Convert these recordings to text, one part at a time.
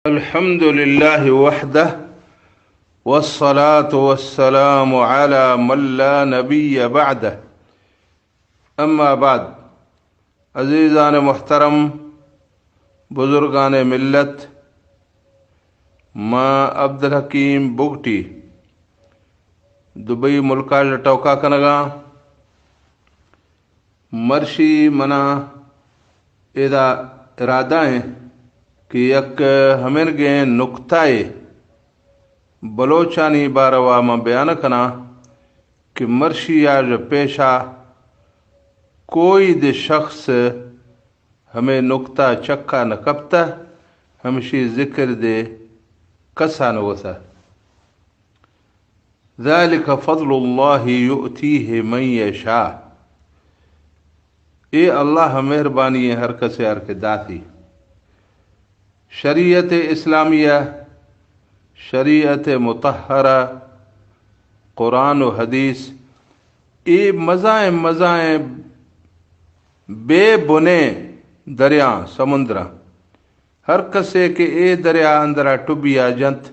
الحمد لله وحده، والصلاة والسلام على من لا نبي بعده. اما بعد، عزیزان محترم، بزرگان ملت، ما عبدالحکیم بگٹی دبئی ملکا ٹوکا کنگا۔ مرشی منا ادا ارادہ ایں کہ یک ہمینگیں نکتہ ء بلوچانی باروا من بیان کناں کہ مرشی آ پیشا کوئی دے شخص ہمے نکتہ چکا نہ کپتہ، ہمشی ذکر دے کسا نہ وتہ۔ ذلك فضل الله يؤتيه من يشاء۔ اے اللہ مہربانی ایں ہر کسے آر کہ داتی۔ شریعت اسلامیہ، شریعت مطہرہ، قرآن و حدیث، اے مزائیں مزائیں بے بنیں دریاں سمندراں، ہر کسے کہ اے دریا اندرا ٹبیا جنت،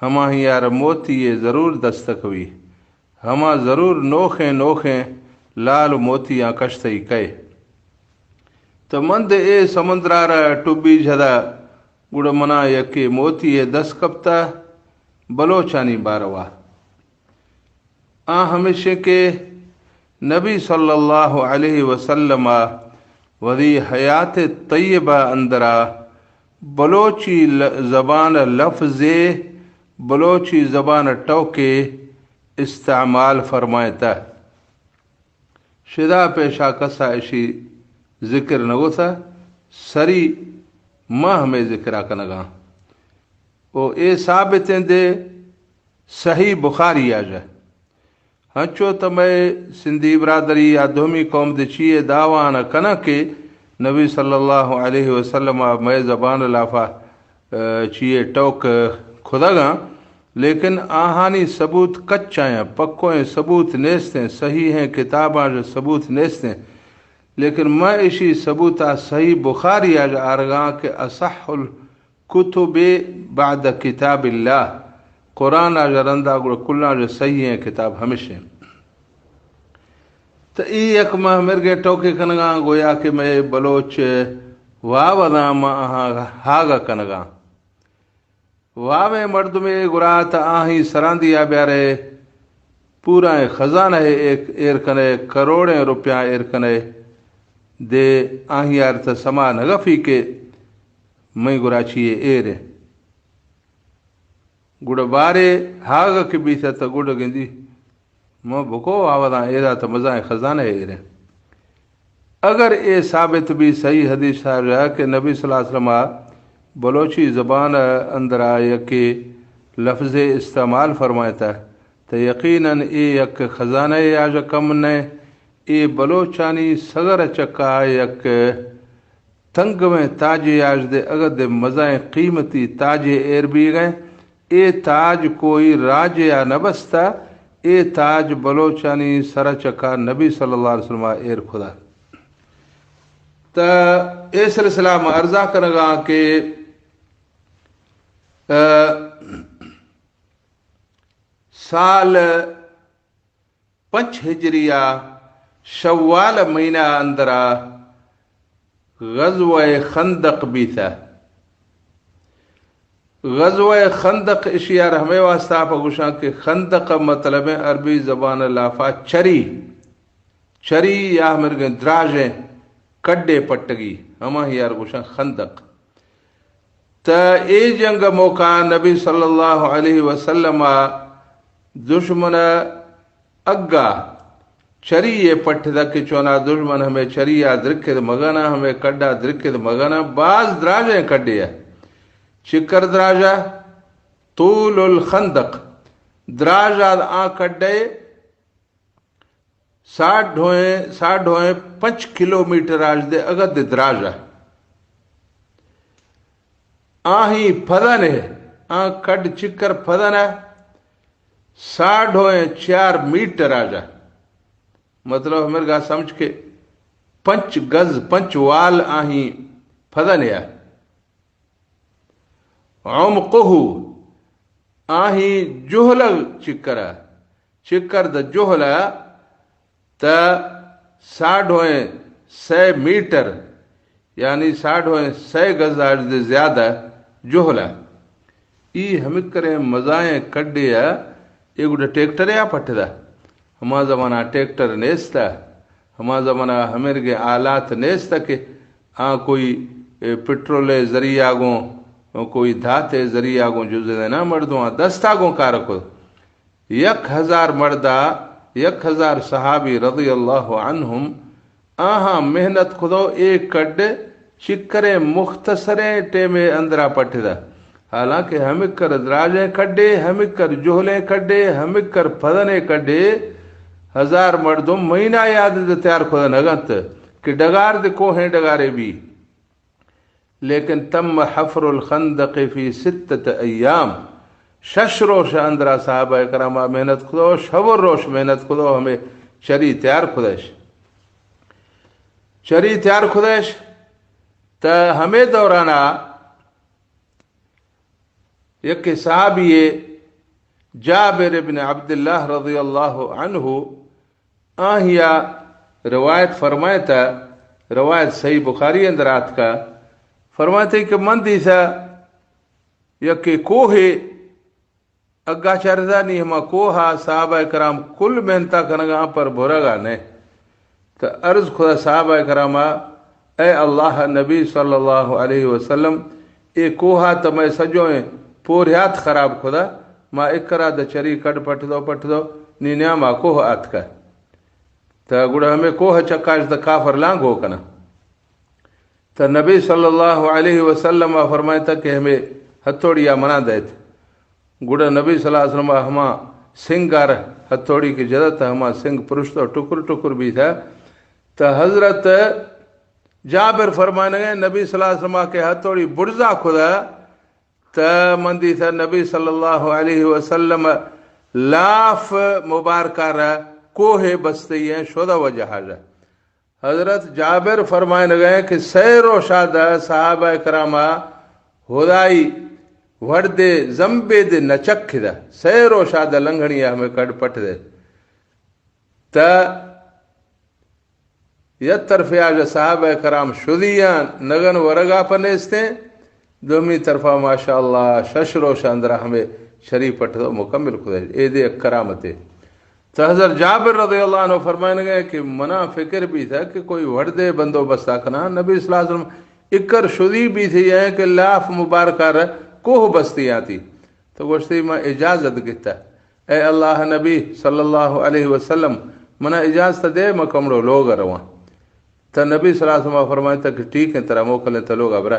ہماہی آر موتی یے ضرور دست کبی۔ ہما ضرور نوخیں نوخیں لال موتیاں کشتئی کئے۔ تو من دے اے سمندرا را ٹبی جھدا، گڑا منا یکے موتی یے دست کپتا بلوچانی باروا۔ آ ہمیشیں کہ نبی صلی اللہ علیہ وسلم ء وثی حیات طیبہ اندرا بلوچی ل-، زبان ء لفظے، بلوچی زبان ء ٹوکے استعمال فرمائتہ۔ شدا پیشا کسا اشی ذکر نہ وتہ، سری ما ہمے ذکرا کنگاں۔ او اے ثابت ایں دے صحیح بخاری آ جا۔ ہنچو تو مئے سندھی برادری یا دومی قوم دے چیئے دعویٰ نہ کناں کہ نبی صلی اللہ علیہ وسلم آ مئے زبان لافا، آ، چیئے ٹوک کھدگاں، لیکن آہانی ثبوت کچایاں، پکوئیں ثبوت نیستیں، صحیحیں کتاباں جو ثبوت نیستیں، لیکن میں اشی ثبوتا صحیح بخاری آ جا آرگاں کہ اصح ال کتب بعد کتاب اللہ، قرآن آ رندا گڑا کلاں جو صحیح ہیں کتاب ہمشیں۔ تو ای یک ماہ مرگے ٹوکے کنگاں، گویا کہ میں بلوچ واو داں ما آہاں ہاگا کنگاں۔ واویں مردمے گڑا تا آہی سراندی آ بیارے، پورا خزانہ ایر کنے، کروڑیں روپیاں ایر کنے، دے آہی آر تا سما نگفی کہ مئیں گڑا چیئے ایریں۔ گڑا بارے ہاگا کہ بیتہ تہ گڑا گندی، ما بکو آواداں ایدا تہ مزائیں خزانہ ایریں۔ اگر اے ثابت بی صحیح حدیث آ کہ نبی صلی اللہ علیہ وسلم بلوچی زبان اندرا یکے لفظے استعمال فرمائتہ، تہ یقیناً اے یک خزانہ آ جا کم نئے، اے بلوچانی سگر چکا یک تنگویں تاجے آ دے، اگد مزائیں قیمتی تاجے ایر بیگئے۔ اے تاج کوئی راجے آ نہ بستہ، اے تاج بلوچانی سر چکا نبی صلی اللہ علیہ وسلم آ ایر کھدا۔ تہ اے سلسلہ ما عرضا کنگا کہ، آ، سال پنچ ہجری ء شوال ء مہینہ ء اندر ء غزوہ خندق بیتہ۔ غزوہ خندق اشی ء ہمے واسطہ پہ گوشاں کہ خندق ء مطلب عربی زبان ء لافا چری، چری یا مرگیں دراجیں کڈے پٹگی، ہماہی یار گوشاں خندق۔ تہ اے جنگ ء موقع نبی صلی اللہ علیہ وسلم ء دشمن ء اگا چری ء پٹدگ کہ چونا دشمن ہمے چری ء درکد مگنا، ہمے کڈ ء درکد مگنا، باز دراجیں کڈے ء چکر دراجہ، طول الخندق، دراجہ آ کڈے ساڈھوئیں، ساڈھوئیں پنچ کلومیٹر آج دے اگد دراج ء۔ آہی پدن ء، آ کڈ چکر پدن ء ساڈھوئیں چار میٹر آج ء۔ مطلب ہمرگا سمجھ کہ پنچ گز، پنچ وال آہی پدن ء۔ عمقه، آہی جہلگ چکرا، چکر دا جہلا تا ساڑھویں سئے میٹر، یعنی ساڑھویں سئے گز آج دے زیادہ جہلا۔ ای ہمکریں مزائیں کڈے ء اے گڈا ٹریکٹر ء پٹدا۔ ہما زمانہ ٹریکٹر نیستا، ہما زمانہ ہمرگیں آلات نیستا کہ آ کوئی، اے، پٹرول ء ذریعہ گوں، کوئی دھات ء ذریعہ گوں جزے نہ، مردوں آ دستا گوں کار کو۔ یک ہزار مردا، یک ہزار صحابی رضی اللہ عنہم، آہاں محنت کدو اے کڈ چکریں مختصریں ٹیمے اندرا پٹدا۔ حالانکہ ہمکر دراجیں کڈے، ہمکر جہلیں کڈے، ہمکر پدنے کڈے، ہزار مردم مہینہ یاد دے تیار کدہ نگنت کہ ڈگار دے کوہیں ڈگارے بی۔ لیکن تم حفر الخندق فی ستت ایام، شش روش اندرا صحابہ کرام محنت کدو، شور روش محنت کدو، ہمیں چری تیار کدش۔ چری تیار کدش، تا ہمیں دورانا یک صحابی جابر ابن عبداللہ رضی اللہ عنہ آہیا روایت فرمائتا، روایت صحیح بخاری اندر آتکا، فرمائتے کہ من دیسا یکے کوہے اگا چرزا نی ہما کوہا صحابہ کرام کل محنتا کنگا پر بھرگا نہ۔ تو عرض کھدا صحابہ کراما، اے اللہ نبی صلی اللہ علیہ وسلم، اے کوہا تو مئے سجوئیں پوریات خراب کھدا، ما اکرا د چری کڈ پٹ دو، پٹ دو، نی نیاما کوہ آتکا۔ تو گڑا ہمیں کوہ چکاش د کافر لانگو کنا۔ تو نبی صلی اللہ علیہ وسلم فرمائتا کہ ہمیں ہتھوڑی آ منا دیت۔ گڑا نبی صلی اللہ علیہ وسلم ہما سنگ آر ہتھوڑی کہ جدت، ہما سنگ پرشت و ٹکر ٹکر بیتا۔ تو حضرت جابر فرمانگے، نبی صلی اللہ علیہ وسلم کہ ہتھوڑی برزا کھدا، تو من دیتا نبی صلی اللہ علیہ وسلم لاف مبارکہ را کوہ بستی ہیں شدہ وجہ حاجہ۔ حضرت جابر فرمائنگے کہ سئے روشا دا صحابہ کراما ہدائی وڑدے زمبے دے نچک دا، سئے روشا دا لنگھنی ہمیں کڈ پٹ دے۔ تا یک طرفے آج صحابہ کرام شدیاں نگن ورگا پنیستیں، دومی طرفا ماشاءاللہ شش روش اندرا ہمیں شری پٹ دو مکمل کھدے۔ اے دے یک کرامتے۔ تو حضرت جابر رضی اللہ عنہ فرمائنگے کہ منا فکر بیتا کہ کوئی وڑدے بندوبستا کنا، نبی صلی اللہ علیہ وسلم اکر شدی بیتی ہے کہ لاف مبارکہ را کوہ بستی آتی۔ تو گوشتی، ما اجازت گتا، اے اللہ نبی صلی اللہ علیہ وسلم، منا اجازت دے، ما کمڑو لوگ رواں۔ تو نبی صلی اللہ علیہ وسلم فرمائتا کہ ٹھیک ہے، ترا موکل ہیں، تو لوگ برا۔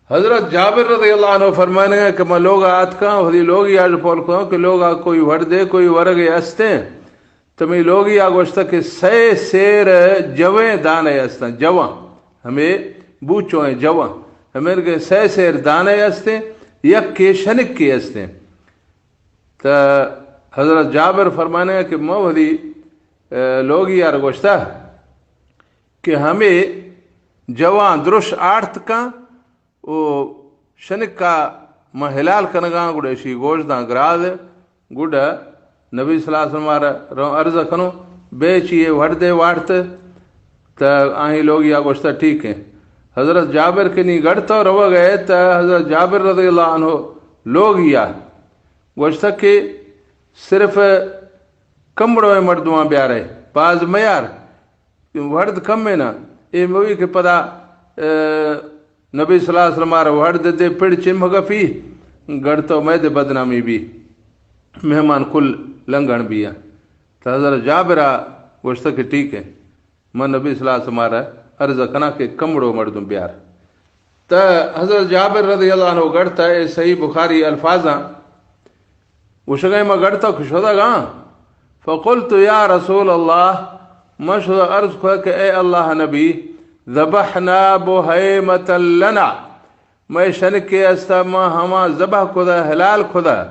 حضرت جابر رضی اللہ عنہ فرمانے ہیں کہ ما لوگ آتکاں، وہدی لوگ یاد پول کھداں کہ لوگ آ کوئی وڑدے، کوئی ورگے استیں۔ تو میں لوگ یا گوشتا کہ سئے سیر جویں دانے استاں، جواں، ہمیں بوچو ہیں جواں، ہمیں کہ سئے سیر دانے استیں، یک کے شنک کے استیں۔ تو حضرت جابر فرمانے ہیں کہ ما وہدی، اے، لوگ یار گوشتا کہ ہمیں جوان درش آڑت کن و شنکا من حلال کنگاں، گڑا اشی گوش داں گراد۔ گڑا نبی صلی اللہ علیہ وسلم را رو عرض کنو، بے چیئے وڑ دے وارت۔ تا آہیں لوگ یا گوشتا ٹھیک ہیں۔ حضرت جابر کے نی گڑتا روگ ء، تا حضرت جابر رضی اللہ عنہ لوگ یا گوشتا کہ صرف کمڑو مردماں بیارے، باز میار۔ وڑد کم ہے نا، اے موی کہ پدا، اے، نبی صلی اللہ علیہ وسلم آر وڑد دے پڑ چمہ گپی، گڑ تو میں دے بدنامی بی، مہمان کل لنگن بیا۔ تو حضرت جابر آ گوشتا کہ ٹھیک ہے، من نبی صلی اللہ علیہ وسلم آر عرض کنا کہ کمڑو مردم بیار۔ تا حضرت جابر رضی اللہ عنہ گڑتا، اے صحیح بخاری الفاظاں، گوشگئے ما گڑتا کہ شدگاں۔ فقلت یا رسول اللہ، ما شدا عرض کھو کہ اے اللہ نبی، ذبحنا بہیمة لنا، مئے شنکے استا ما ہما ذبح کھدا، حلال کھدا۔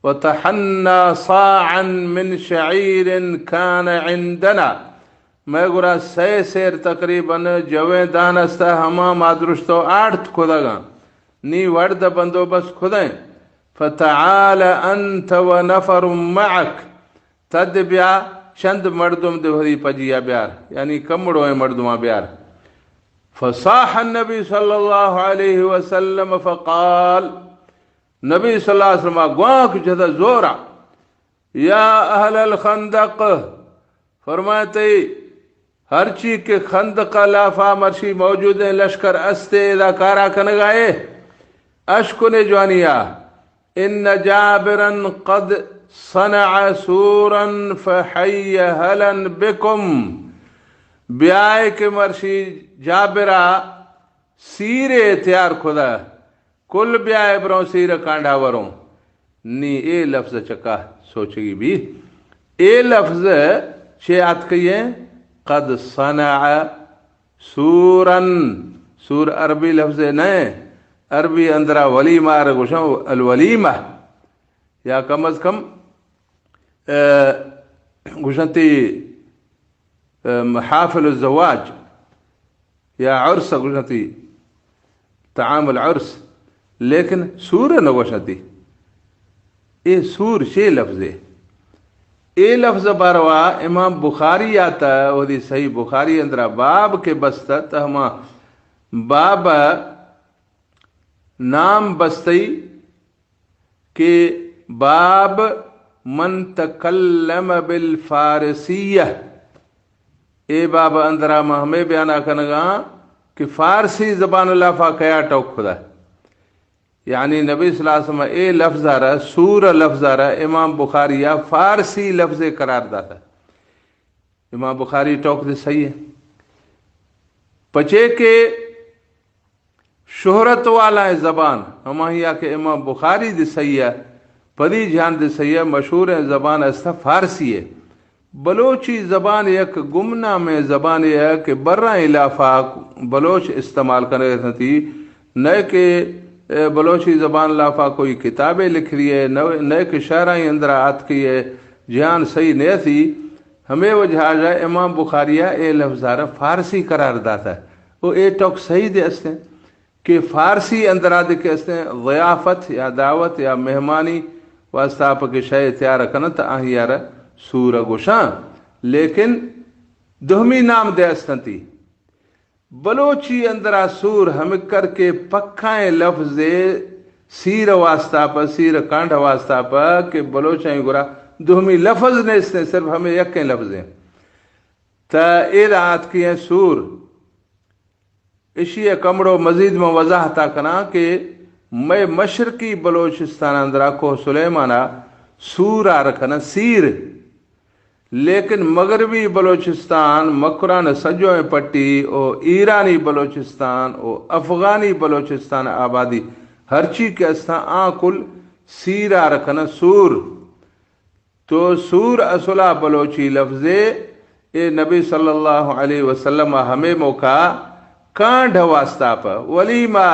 وطحنا صاعا من شعیر كان عندنا، مئے گورا سئے سیر تقریباً جویں دان استا، ہما ما درشتو آڑت کھدگاں۔ نی وڑد بندوبست کھدیں، فتعال انت و نفر معک، تد بیا، چند مردم دے وثی پجیا بیار، یعنی کمڑویں مردماں بیار۔ فصاح النبی صلی اللہ علیہ وسلم فقال، نبی صلی اللہ علیہ وسلم گوانک جدا زورا، یا اہل الخندق، فرمائے تئی ہرچی کہ خندق ء لافا مرشی موجودیں لشکر استے، ادا کارا کنگائے، اشکنے جوانیا، ان جابرا قد صنع سورا فحیہلا بکم، بیائے کہ مرشی جابرا سیرے تیار کھدا، کل بیائے بروں سیر کانڈا وروں۔ نی اے لفظ چکا سوچگی بی۔ اے لفظ چے آتکئی ایں؟ قد صنع سورا۔ سور عربی لفظ نہ، عربی اندرا ولیمہ ر گوشاں، الولیمہ، یا کم از کم، ا، گوشنتی، ا، حافل الزواج یا عرس گوشنتی، طعام العرس، لیکن سور نہ گوشنتی۔ اے سور چے لفظے؟ اے لفظ باروا امام بخاری آتا، وہدی صحیح بخاری اندرا باب کہ بستت، ہما باب نام بستئی کہ باب من تکلم بالفارسیہ۔ اے باب اندرا ما ہمے بیانا کنگاں کہ فارسی زبان لافا کیا ٹوک کھدا۔ یعنی نبی صلی اللہ علیہ وسلم اے لفظ آرا، سور لفظ آرا، امام بخاری یا فارسی لفظ قرار داتا۔ امام بخاری ٹوک دے صحیح ہے۔ پچے کہ شہرت والا زبان، ہماہیا کہ امام بخاری دے صحیح ہے، پدی جہان دے صحیح ہے، مشہور ہے زبان است فارسی ہے۔ بلوچی زبان یک گمنامیں زبانے ہے کہ براں لافا بلوچ استعمال کنگ ء اتی، نئے کہ، اے، بلوچی زبان لافا کوئی کتابے لکھ رہی ہے، نہ، نئے کہ شعرانی اندرا آتکی ہے، جہان صحیح نہ اتی۔ ہمے وجہ آ امام بخاری ء اے لفظ آرا فارسی قرار داتا۔ او اے ٹوک صحیح دے استیں کہ فارسی اندرا دے کہ استیں ضیافت یا دعوت یا مہمانی واسطہ پہ کہ شے تیار کنن تا آہی آرا سور گوشاں، لیکن دومی نام دے استنتی۔ بلوچی اندرا سور ہمکر کہ پکائیں لفظے سیر واسطہ پہ، سیر کانڈ واسطہ پہ کہ بلوچیں گرا دومی لفظ نیستیں، صرف ہمیں یکیں لفظیں۔ تا ایدا آتکی ہیں سور۔ اشی ء کمڑو مزید من وضاحت ء کناں کہ مئے مشرقی بلوچستان اندرا کوہ سلیمان ء سور آر کناں سیر، لیکن مغربی بلوچستان، مکران سجوئیں پٹی او ایرانی بلوچستان او افغانی بلوچستان آبادی ہرچی کہ استاں آ کل سیر آر کناں سور۔ تو سور اصلا بلوچی لفظے، اے نبی صلی اللہ علیہ وسلم ء ہمے موقع کانڈھ واسطہ پہ ولیمہ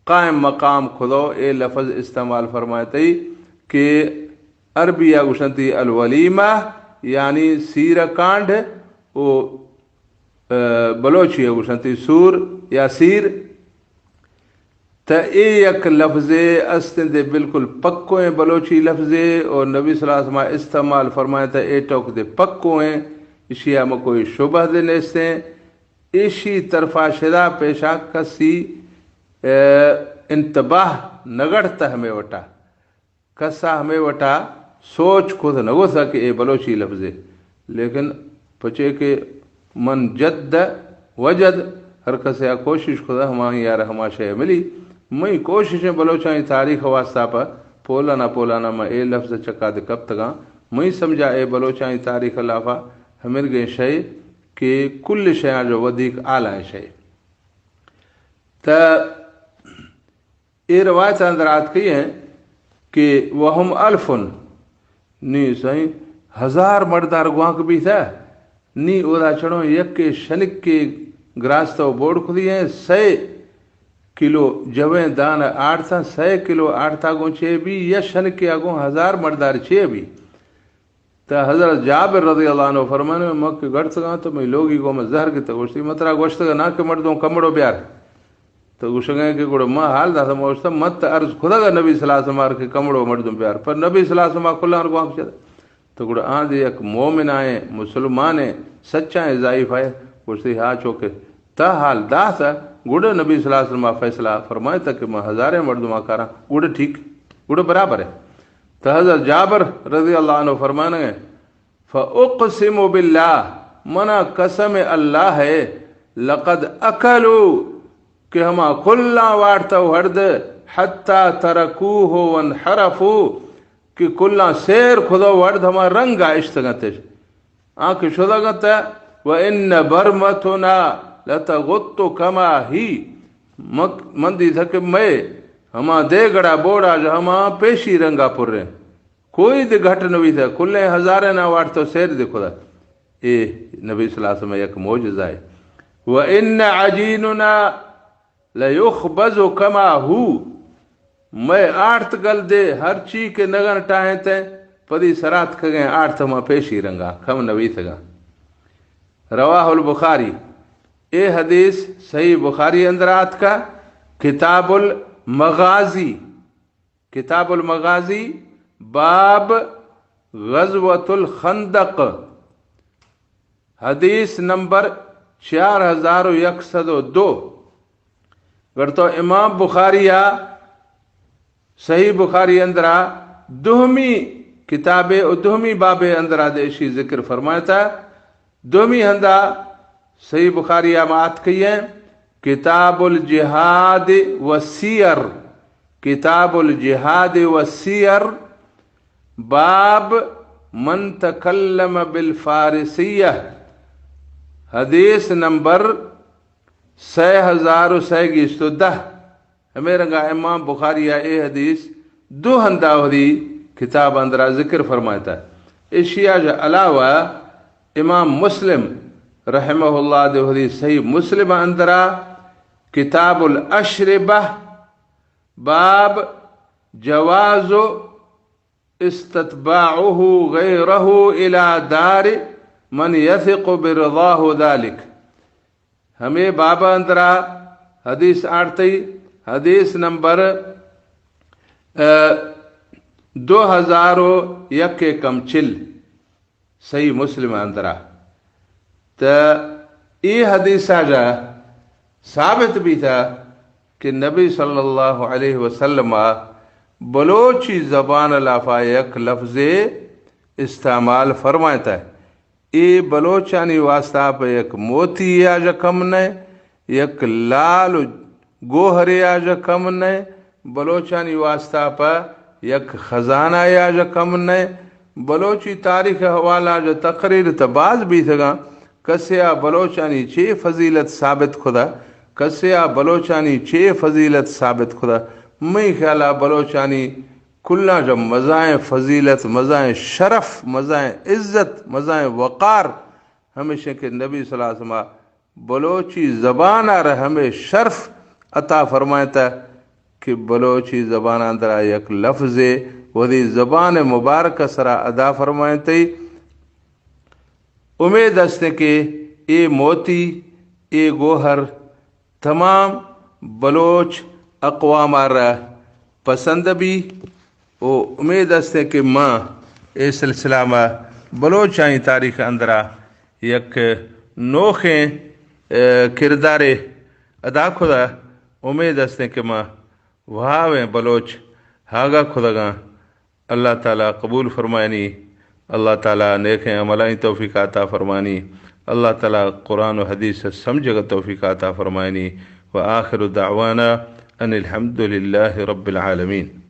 قائم مقام کھدو اے لفظ استعمال فرمائتئی کہ عربی ء گوشنتی الولیمہ، یعنی سیر کانڈھ، او، ء، بلوچی ء گوشنتی سور یا سیر۔ تہ اے یک لفظے استیں دے بالکل پکویں بلوچی لفظے، اور نبی صلی اللہ علیہ وسلم استعمال فرمائے تہ اے ٹوک دے پکویں، اشی ء مکوئی شبہ دے نیستیں۔ ایشی طرفا شدا پیشا کسی، ء، انتباہ نگڑتہ ہمیں وٹا۔ کسا ہمے وٹا سوچ کت نہ گوسا کہ اے بلوچی لفظے، لیکن پچے کہ من جد وجد، ہر کسے آ کوشش کتا ہماہی یار ہما شے ملی۔ مئی کوششیں بلوچانی تاریخ واسطہ پہ پولانا پولانا من اے لفظ چکا دے کپتگاں۔ مئی سمجھا اے بلوچانی تاریخ لافا ہمرگیں شے کہ کل شیاں جو ودیک آلائیں شے۔ تا اے روایت اندر آتکئی ہیں کہ وهم الف، نی سائیں ہزار مردار گوانک بیتا، نی اودا چڑوں یک شنک کے گراست و بوڑ کھدی ہیں، سئے کلو جویں دان آڑتا، سئے کلو آڑتا گوں چے بی، یا شنک کے گوں ہزار مردار چے بی۔ تا حضرت جابر رضی اللہ عنہ فرمانے، من کہ گڑتگاں تو مئی لوگی گوں من زہر گتا، گوشتی، من ترا گوشتگا نا کہ مردوں کمڑو بیار۔ تو گوشگیں کہ گڑا ما حال داتا، ما گوشتا، من تا عرض کھدگا نبی صلی اللہ علیہ وسلم آر کہ کمڑو مردم بیار، پر نبی صلی اللہ علیہ وسلم کلان گوانک چدا۔ تو گڑا آن دی یک مومنائیں، مسلمانیں، سچائیں ضعیفہ ئے، گوشتی، ہا چوکہ تا حال داتا، گڑا نبی صلی اللہ علیہ وسلم فیصلہ فرمائے تا کہ ما ہزاریں مردم آکاراں، گڑا ٹھیک، گڑا برابر ہے۔ تو حضرت جابر رضی اللہ عنہ فرمانگے، فاقسم باللہ، منا قسم اللہ ہے، لقد اکلوا، کہ ہما کلاں وارتا وڑد، حتی ترکوہ وانحرفوا، کہ کلاں سیر کھدو وڑد ہما رنگا اشتگنتش۔ آ کہ شدگنت، وان برمتنا لتغط کما ہی، مک-، من دیتہ کہ مئے ہما دیگڑا بوڑا ژ ہما پیشی رنگا پریں۔ کوئی دے گھٹ نویتہ، کلیں ہزاریں نا وارتو سیر دے کھدا۔ اے نبی صلی اللہ علیہ وسلم یک معجزہ ہے۔ وان عجیننا لیخبز کما ہو، مئے آرت گل دے ہر چی کہ نگن ٹاہیں تے پدی سرات کھگیں آرت ہما پیشی رنگا کم نویتگا۔ رواہ البخاری، اے حدیث صحیح بخاری اندر آتکا، کتاب المغازی، کتاب المغازی، باب غزوۃ الخندق، حدیث نمبر چار ہزار و یک سد و دو۔ گڑ تو امام بخاری آ صحیح بخاری اندرا دومی کتابے و دومی بابے اندرا دے اشی ذکر فرمائتا۔ دومی ہندا صحیح بخاری آ ما آتکئیں، کتاب الجہاد و سیر، کتاب الجہاد و سیر، باب من تکلم بالفارسیہ، حدیث نمبر سئے ہزار و سئے گیست و دہ۔ ہمے رنگا امام بخاری آ اے حدیث دو ہندا وثی کتاب اندرا ذکر فرمائتا۔ اشیا ژ علاوہ امام مسلم رحمہ اللہ دے وثی صحیح مسلم اندرا کتاب الاشربہ، باب جواز استتباعه غيره إلى دار من يثق برضاه ذلك۔ ہمے باب اندرا حدیث آڑتئی، حدیث نمبر، ء، دو ہزار و یک کم چل۔ صحیح مسلم اندرا۔ تہ اے حدیث آ جا ثابت بیتا کہ نبی صلی اللہ علیہ وسلم بلوچی زبان لافا یک لفظے استعمال فرمائتا۔ اے بلوچانی واسطہ پہ یک موتی آ جا کم نئے، یک لال و گوہرے آ جا کم نئے، بلوچانی واسطہ پہ یک خزانہ آ جا کم نئے۔ بلوچی تاریخ حوالہ جا تقریر تہ باز بیتگاں، کسے آ بلوچانی چے فضیلت ثابت کھدا، کسے آ بلوچانی چے فضیلت ثابت کھدا۔ مئی خیالا بلوچانی کلاں جا مزائیں فضیلت، مزائیں شرف، مزائیں عزت، مزائیں وقار ہمیشیں کہ نبی صلی اللہ علیہ وسلم بلوچی زبان ء را ہمے شرف عطا فرمائینتہ کہ بلوچی زبان اندرا یک لفظے وثی زبان مبارک سرا ادا فرمائینتئی۔ امید است کہ اے موتی، اے گوہر تمام بلوچ اقوام ء را پسند بی و امید است کہ ما اے سلسلہ ما بلوچانی تاریخ اندرا یک نوخیں، ء، کردارے ادا کھدا۔ امید است کہ ما وہاویں بلوچ ہاگا کھدگاں۔ اللہ تعالی قبول فرمائنی۔ اللہ تعالی نیکیں عملانی توفیق عطا فرمائنی۔ اللہ تعالی قرآن و حدیث سمجھگ توفیق عطا فرمائنی۔ و آخر دعوانا ان الحمد للہ رب العالمین۔